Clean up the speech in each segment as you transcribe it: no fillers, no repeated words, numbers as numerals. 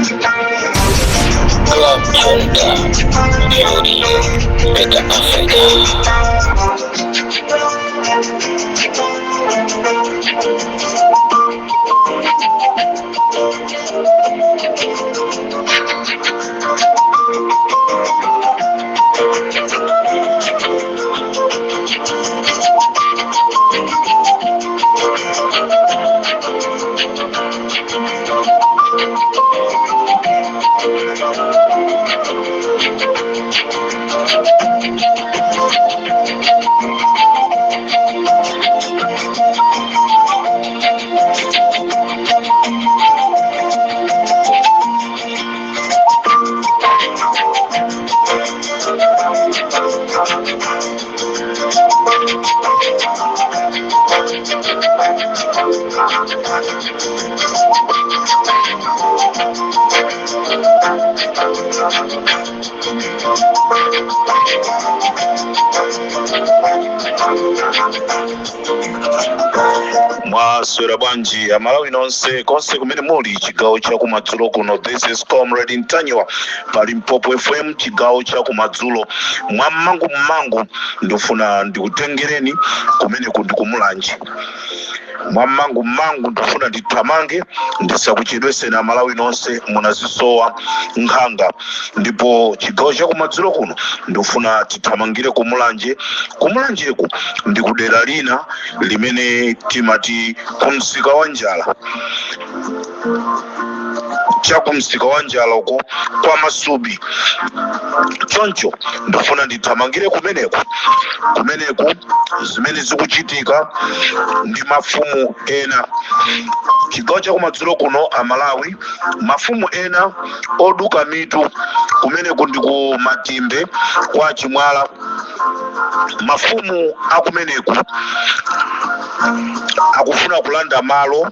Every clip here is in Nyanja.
Club Junta, Building Better Africa. Mwaswera bwanji Amalawi nonse konse kumene muli? Chigawo cha kumadzulo kuno, this is Comrade Ntanyiwa pa Limpopo FM. Chigawo cha kumadzulo, mwammangu mmangu ndifuna ndikutengereni kumene ndi kuMulanje. Mwammangu mmangu ndifuna ndithamange, ndisakuchedweseni Amalawi nonse, munazisowa nkhanga. Ndipo chigawo cha kumadzulo kuno ndifuna tithamangire kuMulanje. KuMulanjeku ndi kudera lina limene timati kumsika wa njala, chakumsika wa njala uko kwa Masubi. Choncho ndifuna ndithamangire kumeneku. Kumeneku zimene zikuchitika ndi mafumu ena, chigawo chakumadzulo kuno Amalawi, mafumu ena oduka mitu. Kumeneku ndi ku Matimbe kwa Chimwala. Mafumu akumeneku akufuna kulanda malo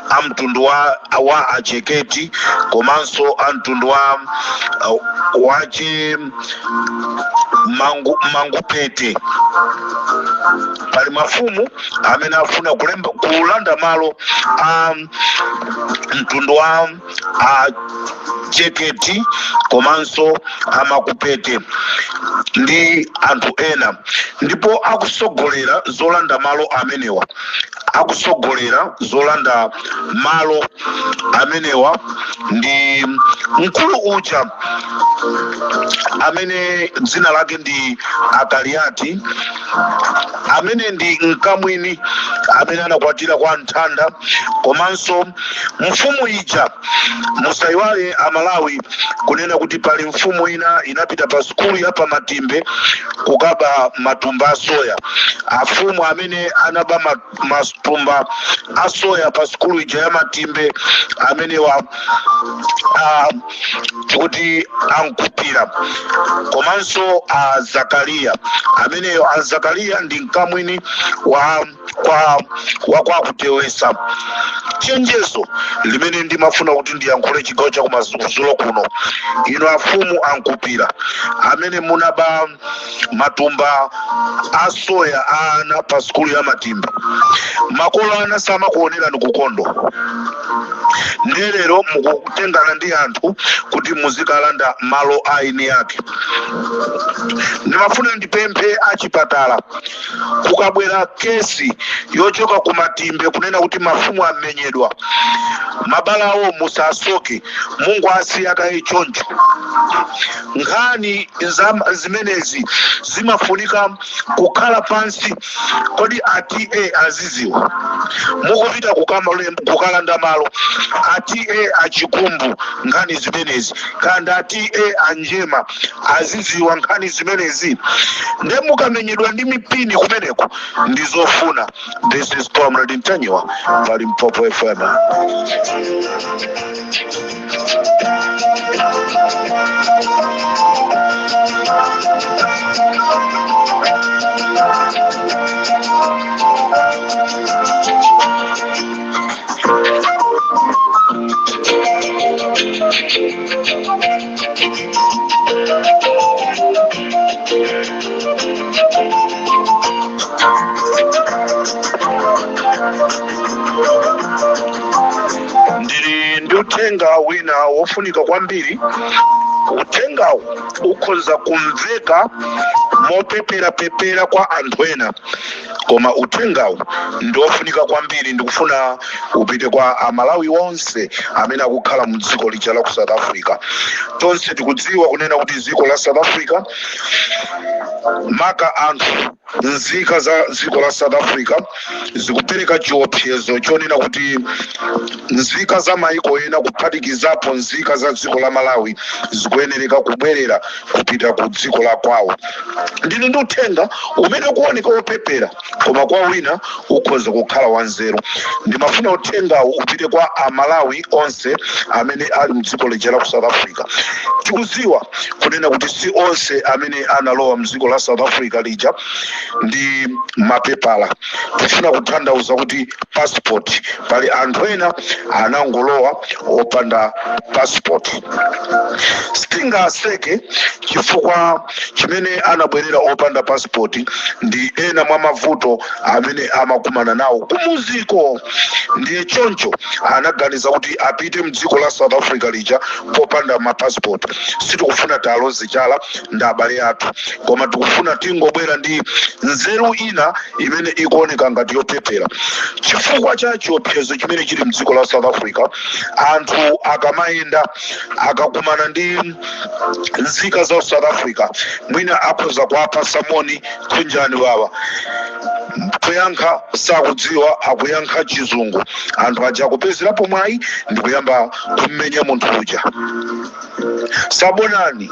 a mtundu wa Acheketi komanso a mtundu wa wache Mangupete. Pali mafumu amene afuna kulanda malo a mtundu wa Acheketi komanso Amakupete ndi anthu ena, ndipo akusogolera zolanda malo amenewa, akusogolera zolanda malo amenewa ndi mkulu uja amene dzina lake ndi Akaliati, amene ndi mkamwini amene anakwatira kwa Nthanda, komanso mfumu ija. Musayiwale Amalawi kunena kuti pali mfumu ina inapita pa sukulu ya paMatimbe kukaba matumba a soya. Afumu amene anaba matumba a soya pa sukulu ija ya Matimbe amenewa tikuti Ankupira komanso a Zakariya. Ameneyo a Zakariya ndi mkamwini wa kwa wa kwa Kutewesa. Chenjezo limene ndimafuna kuti ndiyankhule chigawo cha kumadzulo kuno, inu afumu Ankupira amene munaba matumba a soya a ana pa sukulu ya Matimbe, makolo ana samakuonerani kukondwa. Ndiye lero mukutengana ndi anthu kuti muzikalanda malo a eni ake. Ndimafuna ndipemphe achipatala, kukabwera kesi yochoka ku Matimbe kunena kuti mafumu amenyedwa, mabala awo musasoke, mungowasiya kaye choncho. Nkhani zimenezi zimafunika kukhala pansi. Kodi a T/A aziziwa mukupita kukalanda malo? A T/A Achikumbu nkhani zimenezi, kanda a T/A Anjema aziziwa nkhani zimenezi? Nde mukamenyedwa ndi mipini kumeneko ndizofuna. This is Comrade Ntanyiwa pa Limpopo FM. Ndili ndi Uthenga wina wofunika kwambiri, uthengawu ukhoza kumveka mopeperapepera kwa anthu ena, koma uthengawu ndi wofunika kwambiri. Ndikufuna upite kwa Amalawi onse amene akukhala mu dziko lija la ku South Africa. Tonse tikudziwa kunena kuti dziko la South Africa, maka anthu nzika za dziko la South Africa, zikupereka chiopsezo chonena kuti nzika za maiko ena, kuphatikizapo nzika za dziko la Malawi, zikuyenereka kubwerera kupita ku dziko la kwawo. Ndili ndi uthenga umene ukuoneka wopepera, koma kwa wina ukhoza kukhala wanzeru. Ndimafuna uthengawu upite kwa Amalawi onse amene ali mdziko lija la ku South Africa. Tikudziwa kunena kuti si onse amene analowa mdziko la South Africa lija ndi mapepala, tifuna kutanthauza kuti passport. Pali anthu ena anangolowa opanda passport. Sitingaseke chifukwa chimene anabwerera opanda passport ndi ena mwa mavuto amene amakumana nawo kumuziko, ndiye choncho anaganiza kuti apite mdziko la South Africa lija popanda mapassport. Sitikufuna taloze chala, ndi abale athu, koma tikufuna tingobwera ndi nzeru ina imene ikuoneka ngati yopepera. Chifukwa cha chiopsezo chimene chili mdziko la South Africa, anthu akamayenda, akakumana ndi nzika za South Africa, mwina akhoza kuwapasa moni, "Kunjani wawa?" Kuyankha sakudziwa, akuyankha Chizungu. Anthu aja akupezerapo mwayi ndikuyamba kummenya munthu uja. "Sabonani."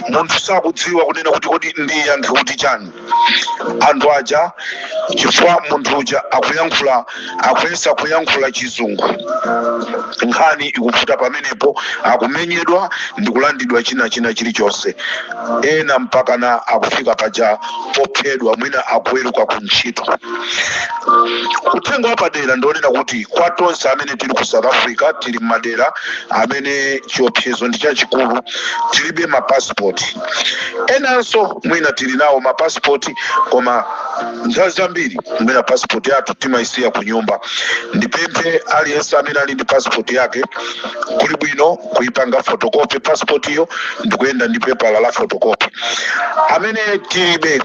Munthu sakudziwa kunena kuti kodi ndiyankhe kuti chani anthu aja, chifukwa munthu uja akuyankhula, akuyesa kuyankhula Chizungu. Nkhani ikuvuta pamenepo, akumenyedwa ndikulandidwa china china chilichonse. Ena mpakana akufika paja pophedwa, mwina akuweruka ku ntchito. Uthenga wapadera ndionena kuti kwa tonse amene tili ku South Africa, tili mmadera amene chiopsezo ndi chachikulu, tilibe mapasipoti. Enanso mwina tili nawo mapasipoti, koma nthawi zambiri mwina pasipoti yathu timayisiya ku nyumba. Ndipemphe aliyense amene ali ndi pasipoti yake, kuli bwino kuipanga photocopy pasipoti iyo ndikuyenda ndi pepala la photocopy. Amene tilibe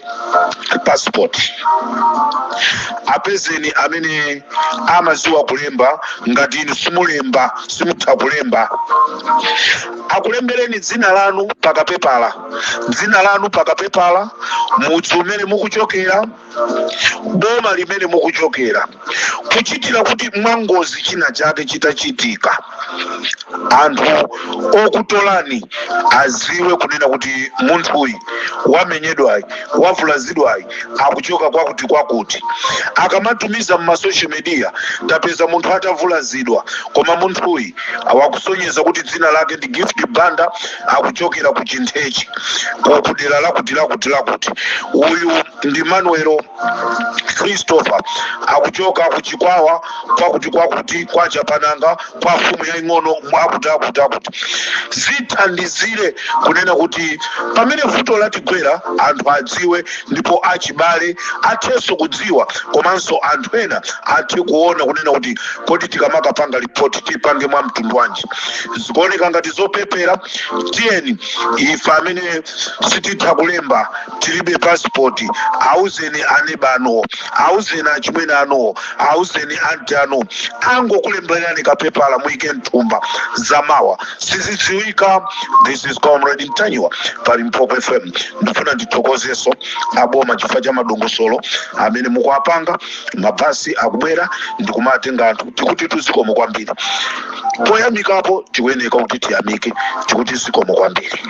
passport, apezeni amene amaziwa kulemba. Ngati inu simulemba, simutha kulemba, akulembereni dzina lanu pakapepala, dzina lanu pakapepala, mudzi umene mukuchokera, boma limene mukuchokera, kuchitira kuti mwangozi china chake chitachitika, anthu okutolani aziwe kunena kuti munthuyi wamenyedwayi, wavulazidwayi, akuchoka kwakuti kwakuti. Akamatumiza mma social media, "Tapeza munthu atavulazidwa, koma munthuyi wakusonyeza kuti dzina lake ndi Gift Banda, akuchokera ku Chinthechi, kudera lakuti lakuti lakuti. Uyu ndi Manuelo Christopher, akuchoka kuChikwawa, kwakuti kwakuti, kwa Chapananga, kwa mfumu yaing'ono akuti akuti akuti." Zithandizire kunena kuti pamene vuto latigwera, anthu adziwe, ndipo achibale athenso kudziwa, komanso anthu ena athe kuona kunena kuti kodi tikamakapanga ripoti tipange mwa mtundu wanji. Zikuoneka ngati zopepera. Tiyeni ife amene sititha kulemba, tilibe pasipoti, auzeni aneba anuwo, auzeni achimwene anuwo, auzeni anti anuwo, angokulemberani kapepala muyike mthumba. Zamawa sizidziwika. This is Comrade Ntanyiwa pa Limpopo FM. Ndifuna ndithokozeso aboma chifukwa cha madongosolo amene mukuapanga. Mabasi akubwera ndikumatenga anthu. Tikuti tuzikomo kwambiri. Poyamikapo tikuyeneka kuti tiyamike, tikuti zikomo kwambiri.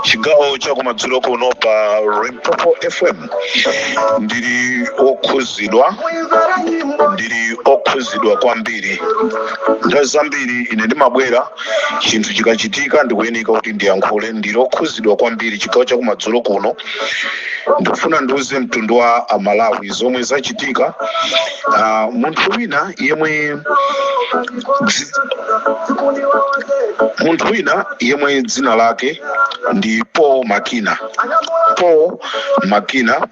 Chigawo chakumadzulo kuno pa Limpopo FM, ndili okhuzidwa, ndili okhuzidwa kwambiri. Nthawi zambiri ine ndimabwera chinthu chikachitika, ndikuyenika kuti ndiyankhule. Ndili okhuzidwa kwambiri. Chigawo chakumadzulo kuno ndikufuna ndiuze mtundu wa Amalawi zomwe zachitika. Munthu wina yemwe dzina lake ndi Paul Makina, Paul Makina,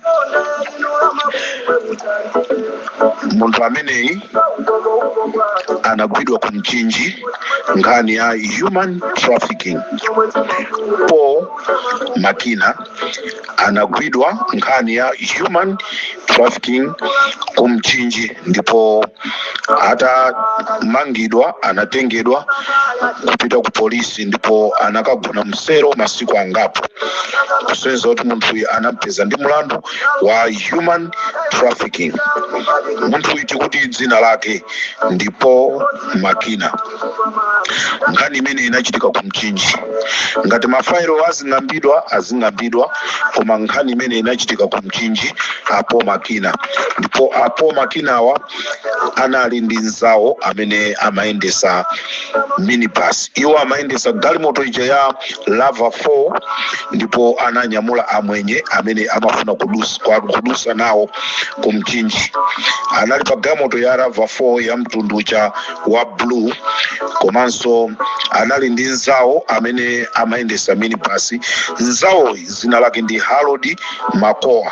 munthu ameneyi anagwidwa ku Mchinji nkhani ya human trafficking. Paul Makina anagwidwa nkhani ya human trafficking ku Mchinji, ndipo atamangidwa anatengedwa kupita ku polisi, ndipo anakagona msero masiku angapo, kusonyeza kuti munthuyu anampeza ndi mulandu wa human trafficking. Munthuyu tikuti dzina lake ndi Paul Makina. Nkhani imene inachitika ku Mchinji, ngati mafailo azing'ambidwa, azing'ambidwa, koma nkhani imene inachitika ku Mchinji, apo Makina. Ndipo apo Makinawa anali ndi nzawo amene amayendesa minibus. Iwo amayendesa galimoto ija ya RAV4, ndipo ananyamula amwenye amene amafuna kudusa nawo ku Mchinji. Anali pa galimoto ya RAV4 ya mtundu cha wa blue, komanso anali ndi nzawo amene amayendesa minibus. Nzawoyi dzina lake ndi Harold Makoa.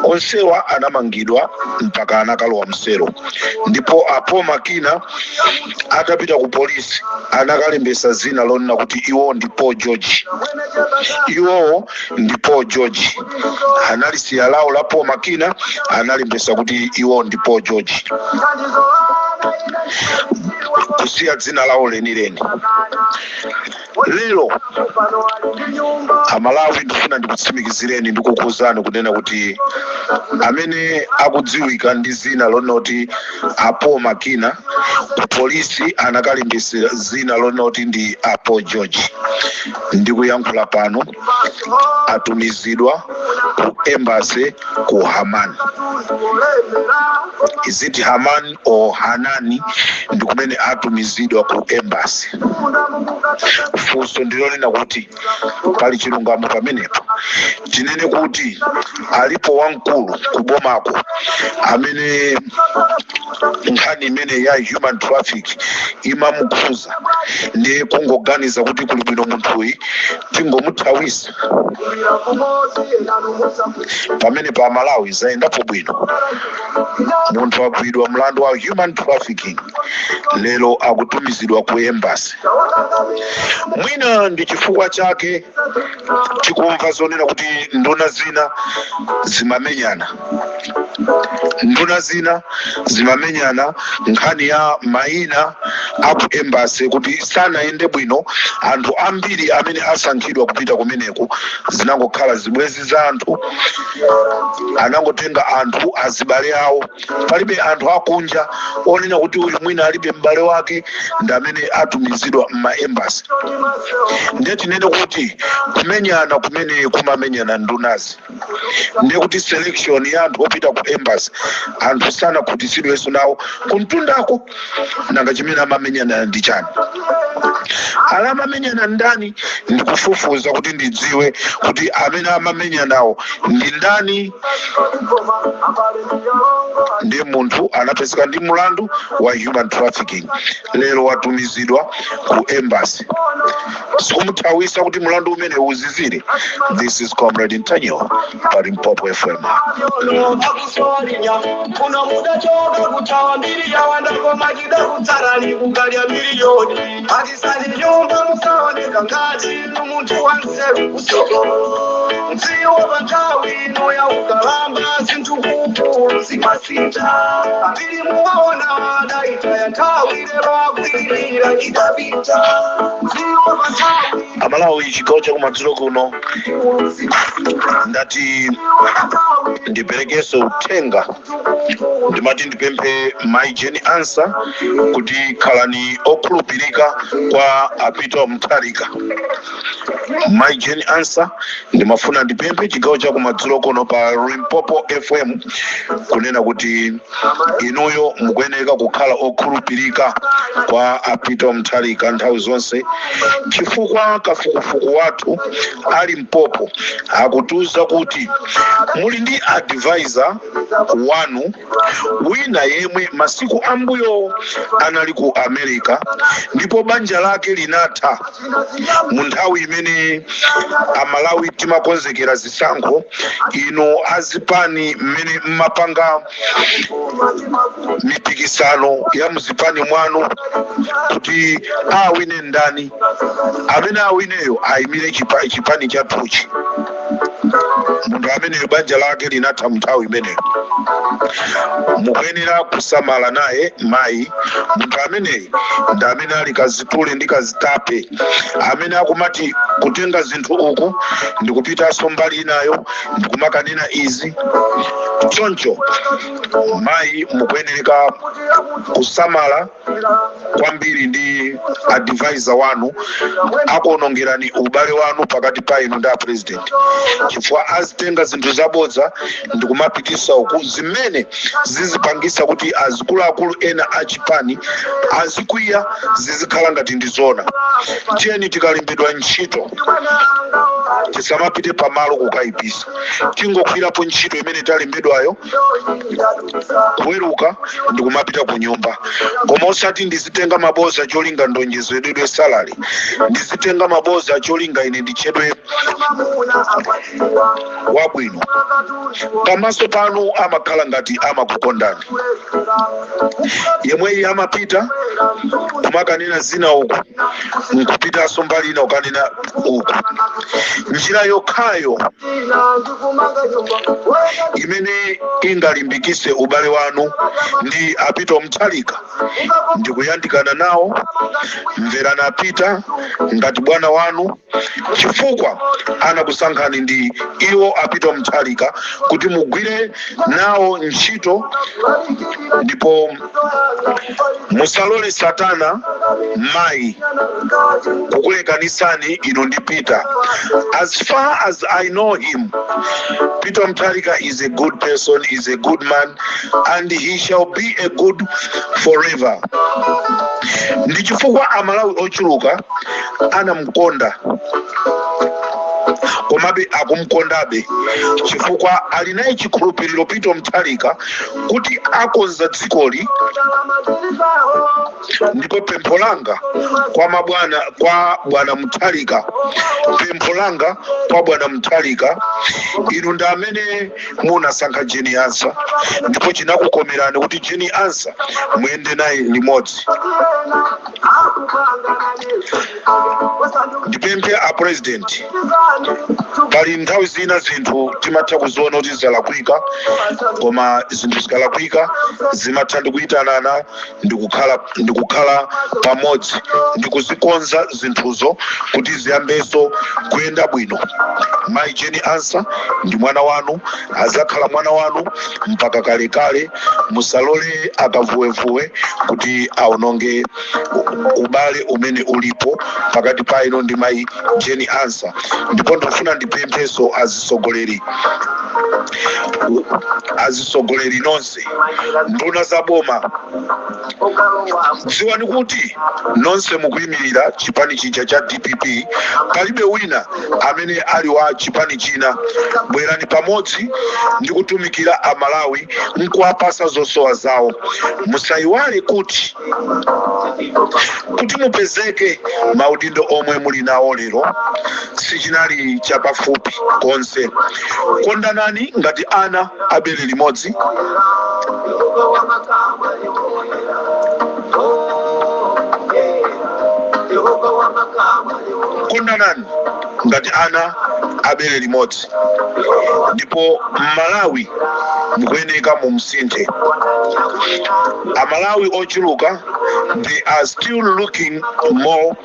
Onsewa anamangidwa mpaka anakalowa msero. Ndipo apo Makina atapita ku polisi anakalembesa zina lonena kuti iwo ndi Paul George. Iwowo ndi Paul George. Analisiya lawo la Paul Makina, analembesa kuti iwo ndi Paul George, kusiya dzina lawo lenileni. Lero Amalawi, ndifuna ndikutsimikizireni, ndikukuwuzani kunena kuti amene akudziwika ndi zina lonoti apo Makina, ku polisi anakalembesera zina lonoti ndi apo George. Ndikuyankhula pano atumizidwa ku embassy ku Haman. Is it Haman or Hanani? Ndi kumene atumizidwa ku embassy. Funso ndilonena kuti pali chilungamo pamenepo? Tinene kuti alipo wamkulu kubomako amene nkhani imene ya human traffic imamukhuza, ndi kungoganiza kuti kuli bwino munthuyi tingomuthawisa? Pamene pa Malawi zayendapo bwino? Munthu agwidwa mlandu wa human trafficking, lero akutumizidwa ku embassy. Mwina ndi chifukwa chake tikumva zonena kuti nduna zina zimamenyana, nduna zina zimamenyana nkhani ya mayina aku embassy kuti sanayende bwino. Anthu ambiri amene asankhidwa kupita kumeneku zinangokhala zibwezi za anthu, anangotenga anthu azibale awo. Palibe anthu akunja onena kuti uyu mwina alibe m'bale wake ndi amene atumizidwa m'ma embassy. Ndiye tinene kuti kumenyana kumene kumamenyana ndunazi, ndiye kuti selection ya anthu opita ku embassy, anthu sanakhutitsidwenso nawo kumtundako. Nanga chimene amamenyana ndi chani? Ala amamenyana ndani? Ndikufufuza kuti ndidziwe kuti amene amamenyanawo ndi ndani. Ndiye munthu anapezeka ndi mulandu wa human trafficking, lero watumizidwa ku embassy. Sikumuthawisa kuti mulandu umene uzizire? This is Comrade Ntanyiwa pa Limpopo FM. Kuno mudachoka kutawa mbiri yawanda, koma chidakutsarani kukalya miliyoni akisani nyumba musaoneka ngati munthu wanzeru kusokolo mdziwo pa nthawi ino ya ukalamba, zinthu kukulu zimasintha. Ambiri muwaona adaitaya nthawi, lero akwirira. Amalawi, chigawo chakumadzulo kuno ndati ndiperekenso uthenga. Ndimati ndipemphe Mai Jane Ansah kuti khalani okhulupirika kwa a Peter Mutharika. Mai Jane Ansah, ndimafuna ndipemphe chigawo chakumadzulo kuno pa Limpopo FM kunena kuti inuyo mukuyeneka kukhala okhulupirika kwa a Peter Mutharika nthawi zonse, chifukwa kafukufuku wathu ali mpopo akutiuza kuti muli ndi advisor wanu wina yemwe masiku ambuyo anali ku America, ndipo banja lake linatha mu nthawi imene Amalawi timakonzekera zisankho. Inu azipani, mmene mmapanga mipikisano ya muzipani mwanu kuti awine ndani, amene awineyo ayimire chipani chathuchi, munthu ameneyo banja lake linatha mu nthawi imeneyo. Mukuyenera kusamala naye mayi. Munthu ameneyi ndi amene ali kazitule ndi kazitape, amene akumati kutenga zinthu uku ndikupitanso mbali inayo ndikumakanena izi. Choncho mayi, mukuyenereka kusamala kwambiri ndi advisor wanu. Akuonongerani ubale wanu pakati pa inu ndi a president, chifukwa azitenga zinthu zabodza ndikumapitisa uku, zimene zizipangisa kuti azikuluakulu ena achipani azikwiya, zizikhala ngati ndi zona. Tiyeni, tikalembedwa ntchito tisamapite pamalo kukayipisa, tingogwirapo ntchito imene talembedwayo, kuweruka ndikumapita ku nyumba, koma osati ndizitenga maboza cholinga ndonjezedwe salary, ndizitenga maboza cholinga ine nditchedwe wabwino pamaso panu. Amakhala ngati amakukondani, yemweyi amapita kumakanena zina uku, nkupitanso mbali ina kukanena uku. Njira yokhayo imene ingalimbikise ubale wanu ndi a Peter Mutharika ndikuyandikana nawo. Mverani a Peter ngati bwana wanu, chifukwa anakusankhani ndi iwo a Peter Mutharika kuti mugwire nawo ntchito. Ndipo musalole satana, mayi, kukulekanisani inu ndi Peter. As far as I know him, Peter Mutharika is a good person, is a good man, and he shall be a good forever. Ndi chifukwa Amalawi ochuluka anamkonda, komabe akumkondabe, chifukwa ali naye chikhulupiriro Peter Mutharika kuti akonza dzikoli. Ndipo pempho langa kwa mabwana, kwa bwana Mutharika, pempho langa kwa bwana Mutharika, inu ndi amene munasankha Jane Ansah, ndipo chinakukomerani kuti Jane Ansah muyende naye limodzi. Ndipemphe a president, pali nthawi zina zinthu timatha kuziona kuti zalakwika, koma zinthu zikalakwika zimatha ndikuyitanana, ndikukhala pamodzi, ndikuzikonza zinthuzo kuti ziyambenso kuyenda bwino. Mayi Jane Ansah ndi mwana wanu, azakhala mwana wanu mpaka kalekale. Musalole akavuwevuwe kuti aononge ubale umene ulipo pakati pa inu ndi mayi Jane Ansah. Ndipo ndikufuna ndipempheso azisogoleri, azisogoleri nonse, nduna za boma, dziwani kuti nonse mukuyimirira chipani chija cha DPP. Palibe wina amene ali wa chipani china. Bwerani pamodzi ndi kutumikira Amalawi nkuwapasa zosowa zawo. Musayiwale kuti mupezeke maudindo omwe muli nawo lero sichinali chapafupi konse. Kondanani ngati ana abere limodzi. Kondanani ngati ana abere limodzi. Ndipo Mmalawi mukuyeneka mumsinthe. Amalawi ochuluka They are still looking more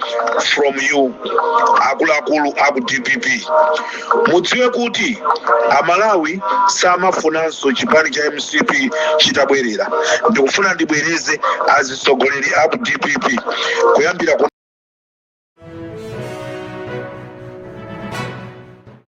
from you. Akuluakulu aku DPP, mudziwe kuti Amalawi samafunanso chipani cha MCP chitabwerera. Ndikufuna ndibwereze, azitsogoleri aku DPP, kuyambira ku